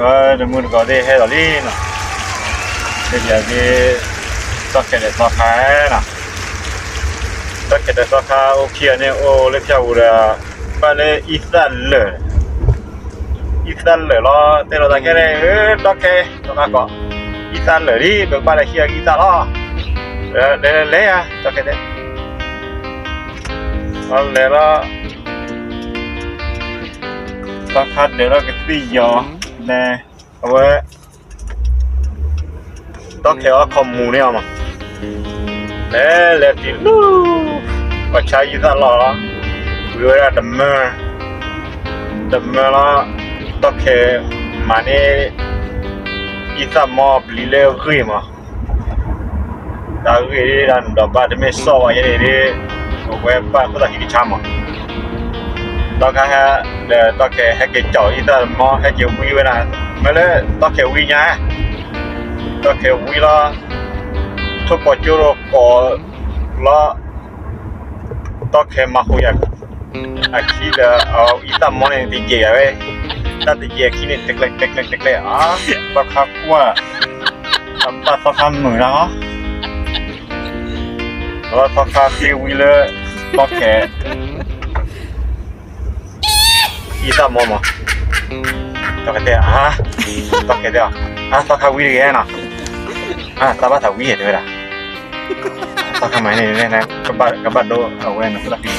တမုၢ်တကိးသ့ၣ်ဟဲလီၤလံနီၤ, မ့ၢ်ယၤက့ၤ သီၣ်ခဲဒီးသီခါနီၤ, သီၣ်ခဲဒီးသီခါအိၣ်ခံဂၤန့ၣ် အိၣ်လၢဖၠၣ်ပူၤဒီး ဘၣ်လၢအံသၣ်လၢာ် အံသၣ်လၢာ်လီၤ, တဲလီၤသးခဲန့ၣ် သီၣ်ခဲ သီခါကိး အံသၣ်လၢာ်လံ ပကဘၣ်လဲၤဟံးအံသၣ်လီၤ, လဲၤလဲၤလဲၤယၤ သီၣ်ခဲတဲ လဲၤလီၤ, သီခါဒၢးလီၤကသ့ၣ်ယီၤ အဝဲ သီၣ်ခဲအီၣ်ခီမူန့ၣ်အီၤမး, လဲၤလဲၤတုၤလၢ ပှၤဆါအံသၣ်လီၤလီၤ, ဝံၤဝဲဒၣ်တမၢ တမၢလီၤ, သီၣ်ခဲမၤန့ၢ် အံသၣ်မီပျံၤလၢအဂ့ၢ်မး, တၢ်ဂ့ၢ်ဒ်ဒီးဘၣ်တမ့ၢ်စီၣ်ဝဲယဲန့ၣ်ဒ် အဝဲဘၣ်ခိၣ်သၣ်ခံကဆါမး, သီခါဟဲ ဒီးသီၣ်ခဲဟဲက့ၤကၠီၤအံသၣ်မီ ဟဲက့ၤဝံဝဲဒၣ်, မ့ၢ်လၢသီၣ်ခဲဝံညါ သီၣ်ခဲဝံလီၤ, ထိၣ်ကီၤကၠိရိၤကီၤလီၤ, သီၣ်ခဲမၤဟူးယၤ အခံဒီးအံသၣ်မီန့ၣ်တယဲၢ်ယၤဝဲ, တၢ်တယဲၢ်အခံန့ၣ် တကျဲတကျဲတကျဲအါ, သီခါကွၢ် အဘၣ်သီခါမုာ်လီၤ, ဒီးသီခါဃ့ဝံလၢ သီၣ်ခဲ အံသၣ်မီမး, သီၣ်ခဲတဲ အါ, သီၣ်ခဲတဲအီၤ, အါ သီခါဝံတဂ့ၤနီၤ, အါ သးဘၣ်သးဝံဧါ တဲဝဲဒၣ်, သီခါမၤန့ၣ် ကဘၣ်ဒိအဝဲန့ၣ် သီၣ်ခဲ,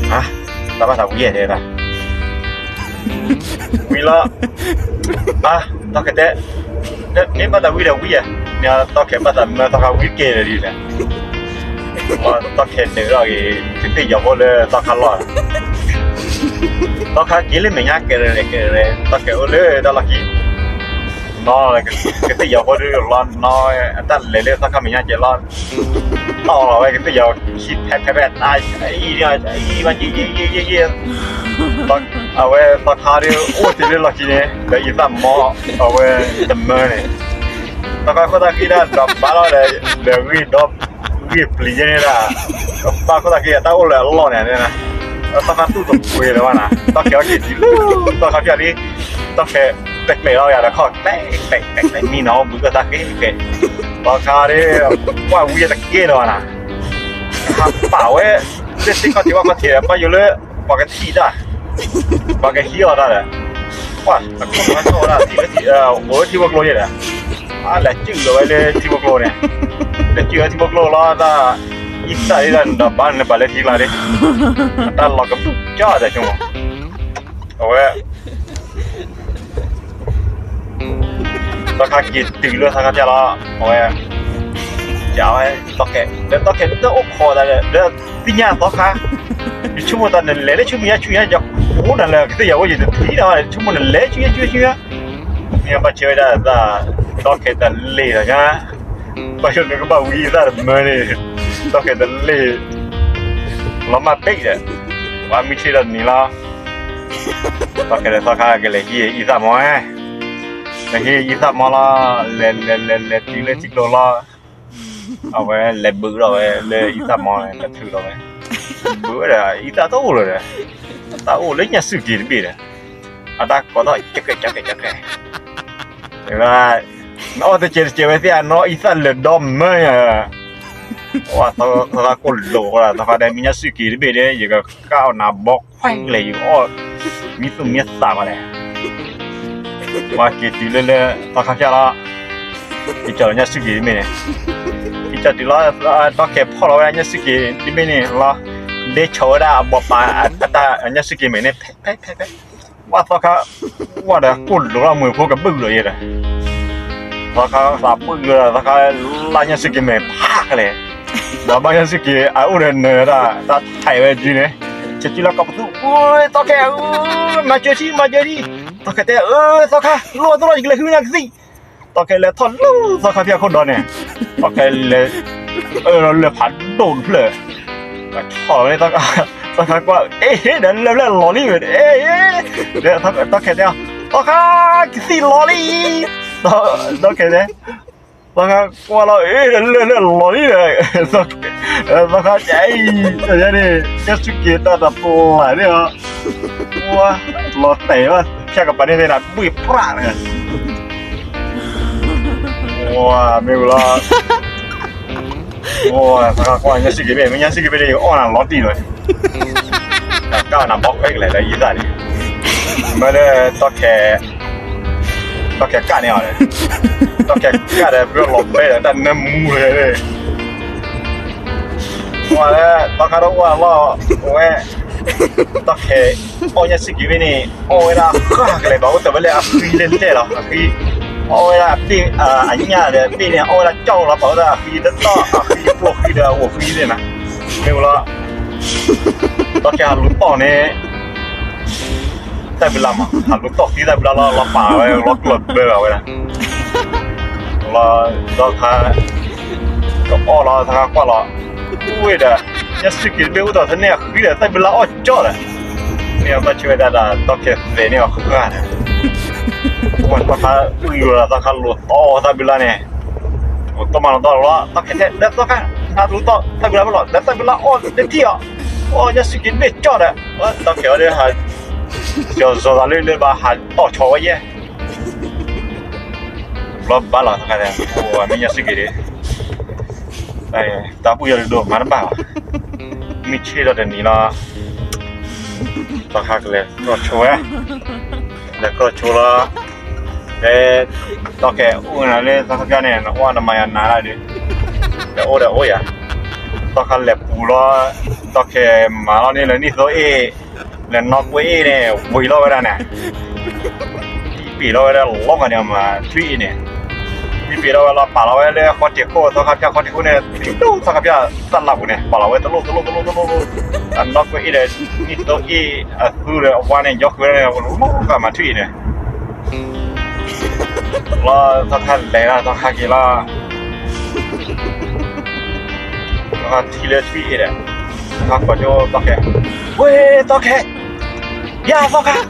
အါ သးဘၣ်သးဝံဧါ တဲဝဲဒၣ်, ဝံလီၤ, အါ သီၣ်ခဲတဲ မ့ၢ်ဘၣ်သးဝံဒီးဝံဧါ, မ့ၢ်သီၣ်ခဲဘၣ်သးမၢသီခါဝံကဲဒီးဒ်လဲၣ်, သီၣ်ခဲဒုးထီၣ်က့ၤ ကသ့ၣ်ယီၤဖိလၢသီခါလီၢ်, သီခါက့ၤလၢမဲာ်ညါကဲးရဲၣ်ကဲးရဲၣ် သီၣ်ခဲအိၣ်လၢတၢ်လီၢ်ခံ, နီၢ် ကသ့ၣ်ယီၤဖိဒုးလီၤနီၢ် အတၢ်လဲၤလၢသီခါမဲာ်ညါကဲးလီၤ, တီၢ်လီၤဝဲကသ့ၣ်ယီၤခံဖဲဖဲဖဲ တၢ်အံၤ အဝဲသီခါဒုးအိၣ်တ့ၢ်လၢလီၢ်ခံန့ၣ် ဒီးအံသၣ်မီ အဝဲတမၢန့ၣ်, သီခါခိၣ်သၣ်ဃံတၢ်ဒီးဘၣ်လီၤဒီး ဒီးဂ့ၢ်ဒီ ဂ့ၢ်ပျံၤယဲန့ၣ်ဒၣ်, ဘၣ်ခိၣ်သၣ်ဃံအတၢ်အိၣ်လၢအလီၢ်န့ၣ်, သီခါသူၣ်တပှဲၤလၢၤဘၣ်နၤ သီၣ်ခဲအီၣ်က့ၤတုၤလၢ သီခါဖၠၣ်လံ, သီၣ်ခဲ တကျဲးလီၤယၤဒီးခီၣ်ကျဲးကျဲးကျဲးကျဲး မံနီၤအိၣ်ဘှံးကီၢ်သၣ်ဃ့ဃဲ, သီခါဒုး ကွၢ်ဝံအတကဲလၢၤဘၣ်နၤ, ဟးပာ်ဝဲ လၢသ့ၣ်ခီၣ်ထံးဝၣ်ခီၣ်ထံး ဘၣ်ယိၣ်လၢ ပှၤကထံၣ်တၢ် ပှၤကဟံးအီၤတၢ်ဒီး ပှၤအခိၣ်နွဲထီၣ်ဝဲဒၣ် အိၣ်လၢထံဖိကျိယဲဒီး, အါ လဲၤစုၣ်လီၤဝဲလၢထံဖိကျိန့ၣ်, လဲၤစုၣ်လၢထံဖိကျိလီၤတၢ်, အံသၣ်ဒ်ဒီးနဒီးဘၣ်နလဲၤပာ်လၢထံကျါဒၣ်, အတၢ်လီၤကဘုၣ်ကၠီၣ်တၢ်ဆိကမိၣ်, အဝဲ သီခါက့ၤတုၤလၢသီခါဖၠၣ်လီၤ, အဝဲ ကဝဲ သီခဲ ဒီးသီခဲတအိၣ်ခိးသးဒီး ဒီးသ့ၣ်ညါသီခါ, ယဆိကမိၣ်သးနလဲၤလၢဆူမဲာ်ညါဆူညါ ယဃိနၤလၢကသ့ၣ်ယီၤဝဲယတထံၣ်နၤဘၣ် ယဆိကမိၣ်နလဲၤဆူညါဆူညါဆူညါ, မ့ၢ်ဘၣ်ဆၢဝဲဒၣ်သး သီခဲတလ့ၢ်ဒီးညါ, ဘၣ်ယိၣ်နကဘၣ်ဝံအံသၣ်တမၢန့ၣ်, သီခဲတလ့ၢ် လီၤမၢ်ပ့ၢ်ဒီး, ပှၤမုၢ်ဆ့ၣ်ဒီးနံၤလီၤ, သီခဲဒီးသီခါကလဲၤဟံးအံသၣ်မီ, လဲၤဟံးအံသၣ်မီလီၤ, လဲၤလဲၤလဲၤလဲၤတုၤလၢထံကျိလီၤ, အဝဲလဲၤဘုးထီၣ်ဝဲလၢအံသၣ်မီန့ၣ် လဲၤထုးလီၤဝဲ, ဘုးဝဲဒီးအံသၣ်တအိၣ်လၢၤဒီး, တၢ်အိၣ်လၢညၣ်စုက့ၤတဘ့ၣ်ဒီး, အတၢ်ကိးထီၣ်ကဲကဲကဲကဲကဲ, နအီၣ်တကဲးတကဲးဝဲသ့ၣ်အနီၢ်အံသၣ်လၢာ်ဒီမၢယၤ, သီခါကိၣ်လိာ်ဃီဒီး သီခါဒီးမ့ၢ်ညၣ်စုက့ၤတဘ့ၣ်ဒီး ယကကၢ်အီၣ်နၤဘီခွဲးကလဲာ် ယကအီၣ်မံသူၣ်မံသးမးလဲၣ်, ပှၤက့ၤတုၤလၢလၢသီခါဖၠၣ်လီၤ, က့ၤကၠီၤလီၤညၣ်စုက့ၤတဘ့ၣ်န့ၣ်, က့ၤကၠီၤတုၤလီၤ, သီခဲဖီၣ်လီၤဝဲဒၣ်ညၣ်စုက့ၤတဘ့ၣ်န့ၣ်လီၤ, ဒဲဆီၣ်ဝဲဒၣ်အဘီပာ် အတၢ်ညၣ်စုက့ၤမဲာ်န့ၣ် ဖဲဖဲဖဲဖဲ, ဝဲသီခါ ဝဲဒီးကိၣ်လိာ်လီၤမုာ်ဖိကဘုၣ်လီၤယဲဒီး, သီခါသးဘုၣ်လီၤဒီး သီခါလၢညၣ်စုက့ၤမဲာ်ဖးကလဲာ်, ဒီးဘၣ်ညၣ်စုက့ၤအအိၣ်ဒီးနၢၤဝဲဒၣ် တၢ်ထဲးဝဲဒ်န့ၣ်, ဆဲးကံလီၤကိးပသူ, သီခဲ, မၤစၢၤထံ မၤစၢၤထံ, သီခဲတဲ, သီခါ လိၣ်အသီလီၤ ယကလဲၤဃုနၤကသံၣ်, သီခဲလဲၤထီၣ်လၢသီခါဖၠၣ်ခိၣ်ဒီးန့ၣ်, သီခဲလဲၤ အၢလီၤလၢဖးဒိၣ်တဖျၢၣ်, ထီၣ်လီၤန့ၣ် သီခါကွၢ် အ့ဟ့ ဒီးလၢလၢလီၤလံ, ဒီးသီခဲတဲအီၤ, သီခါ ကသံၣ်လီၤလံ, သီခဲတဲ, သီခါကွၢ်လီၤ အ့ ဒီးလၢလၢလီၤလံဒီး, သီခါတဲအံၤ ယဲန့ၣ် ညၣ်စုက့ၤတၢ်တပျၢ်န့ၣ်လီၤ, လီၤတဲာ်ဘၣ် ဖၠၣ်ကပၤန့ၣ်သ့ၣ်နၤ ဘှ့ၣ်ပြၣ်န့ၣ်, မ့ၢ်ဝံၤလီၤ, သးခါကွၢ်ညၣ်စံၣ်က့ၤဘ့ၣ်, မ့ၢ်ညၣ်စံၣ်က့ၤဘ့ၣ်န့ၣ် အီၣ်နၤလီၤတံၢ်လီၤ, ကၣ်နၤဘီခွဲကလဲာ်လၢယသၣ်န့ၣ်, မ့ၢ်လၢ တီၢ်ခဲကၣ်န့ၣ်အီၤ, တီၢ်ခဲကၣ်ဒီး ပလီၤဘဲဒီး တၢ်နၢမူလဲၣ်, ပှၤလၢ တီၢ်ခါတအိၣ်အလီၢ်, အဝဲ တီၢ်ခဲ အီၣ်ညၣ်စံၣ်က့ၤဘ့ၣ်န့ၣ် အီၣ်ဝဲဒၣ်ဃၣ်ကလဲာ် ပှၤအိၣ်တ့ၢ်ဝဲလၢအဃံလၢတဲာ်လီၤ, အဃံ, အီၣ်ဝဲဒၣ်အဘ့ၣ်, အညၣ်ဒီးအဘ့ၣ်န့ၣ် အီၣ်ဝဲဒၣ်ကၠီၣ်လီၤ, ပှၤအိၣ်တ့ၢ်အဃံတတီၢ် အဃံပိၢ်ဃံဒီးအအိၣ်ဃံသ့ၣ်နၤ, မ့ၢ်ဝံၤလီၤ, တီၢ်ခဲဟးလူၤတီၢ်န့ၣ် တၢ်ဘုလါမး ဟးလူၤတီၢ်သံတၢ်ဘုလါလီၤ, လီၤပာ်ဝဲလီၤကျၢၢ်ဘၢဘၣ်ဝဲဒၣ်, လီၤဒီးခါ ကအီၣ်လီၤ သးခါကွၢ်လီၤ, ဝ့ၢ်ဒီး ညၣ်စံၣ်က့ၤတဘ့ၣ်အိၣ်ဒီး သန့ၢ်အဃံဒီး တၢ်ဘုလါအီၣ်ကၠီၣ်ဒီး, မ့ၢ်အဘၣ်ဆၢဝဲဒၣ်ဒီး တီၢ်ခဲသဲးန့ၢ်အီၤဃၣ်ဒီး, ဝဲသးခါအုၣ်လီၤ သးခါလူၤတီၢ်တၢ်ဘုလါန့ၣ်, အိၣ်တၢ်မၤလီၤတီၢ်လီၤ, တီၢ်ခဲထဲ ဒီးသးခါ နလူၤတီၢ်တၢ်ဘုလါဖဲလီၤ ဒီးတၢ်ဘုလါအီၣ်တထံၣ်အီၤ, အိၣ်ညၣ်စံၣ်က့ၤတဘ့ၣ်ကၠီၣ်ဒီး, တီၢ်ခဲအီၤဒီး ဟး ကၠီၤစီၤသးလၢလၢဘၣ်ဟးတီၢ်ဆီဝဲယဲၢ် ဘျီဘၣ်လီၤ သးခါဒီး မ့ၢ်ညၣ်စံၣ်က့ၤဒီး, တၢ်ဘူၣ်ယီၤဒိၣ်ဒိၣ်မၤတဘၣ်ဘၣ်, မုၢ်ဆ့ၣ်ဒီးတနံၤလီၤ, သးခါကလဲၤကြီဆိဝဲ, လဲၤကြီဆိလီၤ, တဲ, တီၢ်ခဲအိၣ်နၤလၢသးခါဖၠၣ်န့ၣ် နအိၣ်နမၤယၤနၤလၢဒုး, ဒီးအိၣ်ဒီးအိၣ်ယၤ, တီၢ်ခါလဲၤပူၤလီၤ, တီၢ်ခဲမၤလီၤန့ၣ်လၢနံၣ်သိအ့ၣ် လၢနီၢ်ကွဲအ့ၣ်န့ၣ် ဝံၤလီၤဝဲဒၣ်န့ၣ်, ပ့ၤလီၤဝဲဒၣ်လီၤဂာ်န့ၣ်မး ထွံၣ်အ့ၣ်န့ၣ်, ပ့ၤလီၤဝဲလီၤ ပာ်လီၤဝဲလၢဃီတ့ၢ်ခိၣ် သီခါဖၠၣ် ဃီတ့ၢ်ခိၣ်န့ၣ် သီခါဖၠၣ်တၢ်လၢပူၤန့ၣ် ပာ်လီၤဝဲတလိၣ်တလိၣ်တလိၣ်တလိၣ်, အနီၢ်ကွဲအ့ၣ်ဒီး နံၣ်သိအ့ၣ်အသူဒီးအဝါန့ၣ် ယီဃုာ်န့ၣ် လီၤဂာ်မးထွံၣ်အ့ၣ်န့ၣ်, လီၤသီခါလဲၤလီၤ သီခါက့ၤလီၤ သီခါထံၣ်လၢထွံၣ်အ့ၣ်ဒီး, သီခါကိးကၠိတီၢ်ခဲ, ဝ့ၢ်တီၢ်ခဲ, ယၤသီခါ,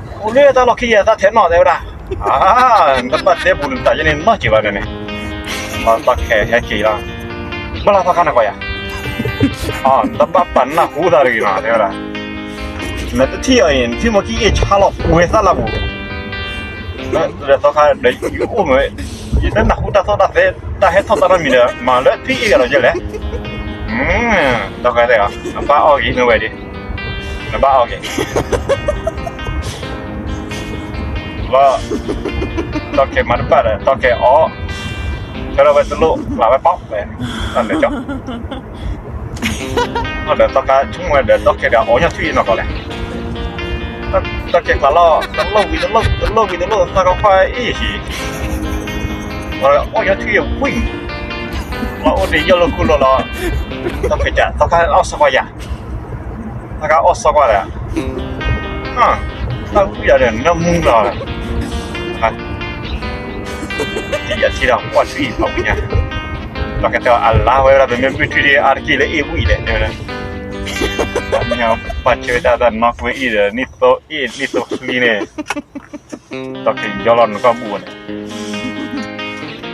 အိၣ်လၢတၢ်လီၢ်ခံယဲၢ် တၢ်ထဲနီၣ်တဲဝဲဒၣ်, အါ, နတဘၣ်တဲပူၤနတၢ်ယဲန့ၣ်နီၢ်က့ၤဘၣ်ဒီးန့ၣ်, တီၢ်ခဲဟဲက့ၤလီၤ, ဘၣ်လီၤသီခါနၤကီးယၤ, အါ, နတဘၣ်ပာ်နၢ်ဟူသးတဂ့ၤနီၤတဲဝဲဒၣ်, နတထံၣ်အီၤအံၤ နထံၣ်မိၢ်ကံၣ်အ့ၣ်ဆါလီၤပှဲၤသၣ်လၢပူၤ ဒီးသီခါဒီးယအိၣ်မး, ယတနၢ်ဟူတၢ်သီၣ်တၢ်သဲ တၢ်ဟဲထီၣ်တၢ်နီတမံၤဒီး မၤလၢထွံၣ်အ့ၣ်ဂၤဒီးယဲလဲၣ်, တီၢ်ခဲတဲအီၤ နဘၣ်အီၣ်ဂ့ၤနဝဲဒၣ်, နဘၣ်အီၣ်ဂ့ၤ, လီၤ, တီၢ်ခဲမၤတဘၣ်ဒီး တီၢ်ခဲအီၣ်, ဖဲလီၤဝဲတလိၣ် ပာ်ဝဲပီၣ်ဝဲ, တၢ်လဲၤကၠီ ဒီးသီခါဆိကမိၣ်ဝဲဒီး တီၢ်ခဲဒီးအီၣ်ညၣ်ထွံၣ်အ့ၣ်နီၢ်ကီးလဲၣ်, တီၢ်ခဲကျးလီၤ တလိၣ်ဝံၤတလိၣ် တလိၣ်ဝံၤတလိၣ် သီခါခွါအ့ၣ်ဟံၣ်, အီၣ်ညၣ်ထွံၣ်အ့ၣ်ဝံၤ, လီၤအိၣ်ဒီးယီၢ်လၢခိၣ်လီၤလီၤ, တီၢ်ခဲကး သီခါအီၣ်စီကွၢ်ယၤ, သီခါအီၣ်စီကွၢ်ဒီး တၢ်ဝံၤဒီးနၢမူလီၤ, တံၢ်ယၤထံဒီးကွၢ်ထွံၣ်အ့ၣ်ဖးဝံၤညါ, တီၢ်ခဲတဲအီၤ အလါဝဲဒၣ် ပမ့ၢ်ဘုၣ်ထွံၣ်ဒ်အါတက့ၢ်လၢအ့ၣ်ဝံၤလဲၣ် တဲဝဲဒၣ်, မ့ၢ်ပှၤဆၢဝဲဒၣ်တၢ်နီၢ်ကွဲအ့ၣ်ဒီး နံၣ်သိအ့ၣ် နံၣ်သိချံန့ၣ်, တီၢ်ခဲယီၢ်လီၤနကီၢ်ဘူၣ်န့ၣ်, မ့ၢ်ဝံၤလီ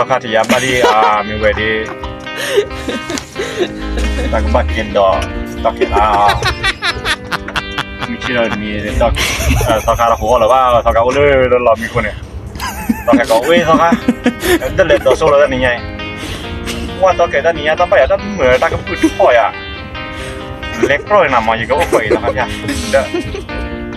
ၤ, တီၢ်ခါထံၣ်ယၤဘၣ်ဒ်အါ မ့ၢ်ဝဲဒၣ် တၢ်ကဘၣ်က့ၤဒီး တီၢ်ခဲအါ, မုၢ်ဆ့ၣ်ဒီးမံၤ, သီခါတဟူးအီၣ်လၢၤဘၣ် သီခါအိၣ်လၢလီၢ်မံခိၣ်န့ၣ်, တီၢ်ခဲကိးဝဲသီခါ, တလဲၤဒိးစိလီၤတၢ်နံၤညါအံၤ, ကွၢ်တီၢ်ခဲတၢ်နံၤညါ တၢ်ဘၣ်ယၤတၢ်မုာ်တၢ်ကပုာ်ထီၣ်ယၤ, လဲၤကြီနၤမး ယကအိၣ်ခိးအံၤသီခါဖၠၣ်, ဒီး,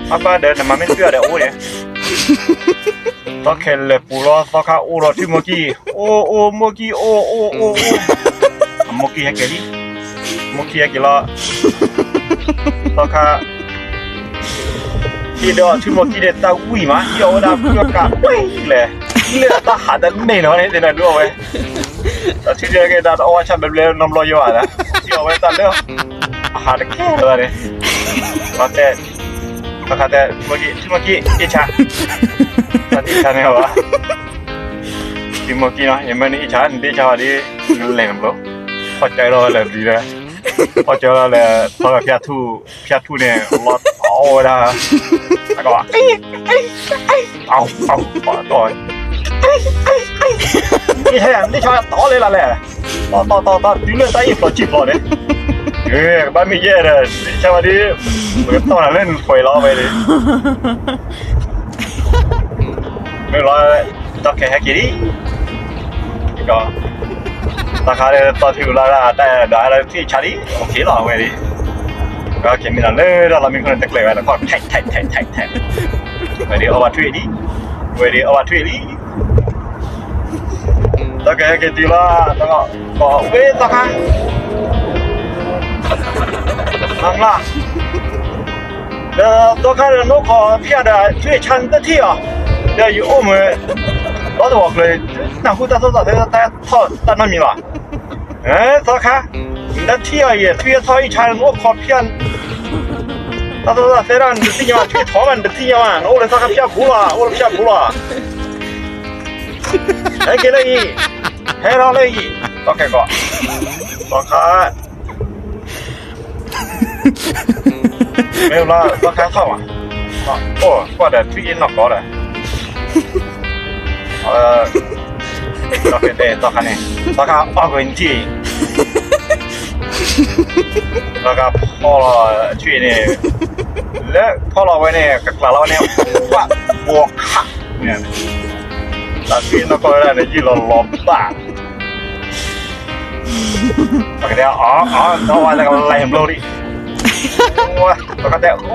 အဘၣ်ဒီးနမၤမ့ၢ်တၢ်ဒီးအိၣ်န့ၣ် တီၢ်ခဲလဲၤပူၤလီၤ သီခါအိၣ်ဒီးထွံၣ်မိၢ်ကံၣ်, အိၣ်အိၣ်မိၢ်ကံၣ် အိၣ်အိၣ်အိၣ်အိၣ်, အမိၢ်ကံၣ်ဟဲက့ၤလံ, မိၢ်ကံၣ်ဟဲက့ၤလီၤ, သီခါ, ဟ့ၣ်ဒီးထွံၣ်မိၢ်ကံၣ်န့ၣ် တၢ်ဝံၣ်မး ဟ့ၣ်အီၤဝဲဒၣ်ဖုကး, လဲၤ, လၢအတၢ်ဟးတန့ၢ်လီၤန့ၣ် တဲနၤဒုးအီၣ်ဝဲ, ဒီးထွံၣ်က့ၤက့ၤဒီးတအီၣ်ဆၣ်ဘျဲဘျဲနီတဘျီယိၤဧါ, ဟ့ၣ်အီၤဝဲတၢ်လၢ အဟးတကဲလၢၤဘၣ်န့ၣ်, ဒီးတဲ, သီခါတဲ, ထွံၣ်မိၢ်ကံၣ် အ့ၣ်ဆါ, တၢ်အ့ၣ်ဆါန့ၣ်ဘၣ်, ထွံၣ်မိၢ်ကံၣ်နီၤ ယမ့ၢ်နအ့ၣ်ဆါ နတအ့ၣ်ဆါဘၣ်ဒ်, နလဲၤနဘျီ, ဖီၣ်ကၢလီၤဝဲလၢဘျံလၢ, ဖီၣ်ကၢလီၤလၢ ဖီၣ်ဖၠၣ်ထူၣ်, ဖၠၣ်ထူၣ်န့ၣ် လီၤတီဝဲဒၣ်, အကီး, အီၣ်, အီၣ်, အီၣ်, အ့ၣ်ဆါယၤ နအ့ၣ်ဆါတီလဲၣ်လၢလဲၣ်, တီတီတီတီ တုၤလၢတၢ်အ့ၣ်ဖျိးစံၣ်ဖျိးန့ၣ်, တုၤ ကဘၣ်မ့ၢ်ယဲၢ်ဒီး ဆၢဝဲဒ် ပကတီၢ်နၤလၢနထွဲလီၤဝဲဒၣ်, မ့ၢ်လီၤ, တီၢ်ခဲဟဲက့ၤလံ, သီခါလၢတီၢ်ထံဝံၤလီၤဒၣ်တၢ်ဒီးဟဲလၢထံၣ်ဆါလံ အိၣ်က့ၤလီၤဝဲဒၣ်, ကမ့ၢ်လီၤလၢတၢ်လီၢ်မံခိၣ်န့ၣ် တကျဲၤဝဲတခီ ထဲထဲထဲထဲထဲ, ဝဲဒၣ်အီၣ်ဘၣ်ထွံၣ်လံ, ဝဲဒၣ်အီၣ်ဘၣ်ထွံၣ်လံ တီၢ်ခဲဟဲက့ၤတုၤလီၤ, ဝဲသီခါ, မၤမလၢ်, ဒီးသီခါဒီးနအိၣ်ခိးဖၠၣ်ဒီးထွံၣ်ဆါနတထံၣ်အီၤ, ဒီးယအိၣ်မး လီၤတဝီၤကျၢၤ, နၢ်ဟူတၢ်သိၣ်တၢ်သီ တၢ်ထီၣ်တၢ်နီတမံၤလီၤ, သီခါ, နတထံၣ်အီၤအံၤ ထွံၣ်အထီၣ်အံၣ်ဆါ နအိၣ်ခိးဖၠၣ် တၢ်သိၣ်တၢ်သီသဲဒၣ် နတသ့ၣ်ညါဘၣ်, ထွံၣ်ထီၣ်မး နတသ့ၣ်ညါဘၣ်, နအိၣ်လၢသီခါဖၠၣ်ပူၤလီၤ, အိၣ်လၢဖၠၣ်ပူၤလီၤ, ဟဲက့ၤလၢအံၤ, ဟဲထီၣ်လၢအံၤ, တီၢ်ခဲကီး, သီခါ မ့ၢ်လၢသီခါထီၣ်မး, အိၣ်ကွၢ်ဒီးထွံၣ်အ့ၣ်နီၢ်ကီးဒီး, သီခါန့ၣ် သီခါအီၣ်ကွံာ်နထံၣ်, သီခါဖီၣ်လီၤထွံၣ်န့ၣ်, လၢဖီၣ်လီၤဝဲန့ၣ် ကကျးလီၤဝဲန့ၣ်, ဘၣ်ဘှီခး, တၢ်ထွံၣ်အ့ၣ်နီၢ်ကီးဝဲဒၣ်န့ၣ် ယံာ်လီၤလီၤဘၣ် ပကတဲအီၤ, အီၤဝဲလၢကလဲၤဘျီလံ, ပကတဲ, အိၣ်,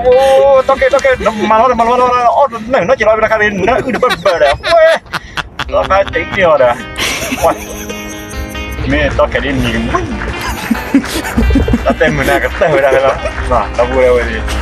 တီၢ်ခဲ, တီၢ်ခဲ, မၤလီၤ, မၤလီၤ, မၤလီၤ, အီၣ်တနၢ်နီၢ်က့ၤလီၤ ဝဲတခါန့ၣ် နၢအုၣ်တဘၢဘၢဒီး, ဝဲ, သီခါတ့ၢ်န့ၢ်အီၤဒီး, မ့ၢ်တီၢ်ခဲဒ်မံၤကမူၣ်, တၢ်တဲမုာ်န့ၣ်ကတၢၢ်ဝဲဒၣ်လီၤ, တၢ်ပူၤဝဲဒၣ်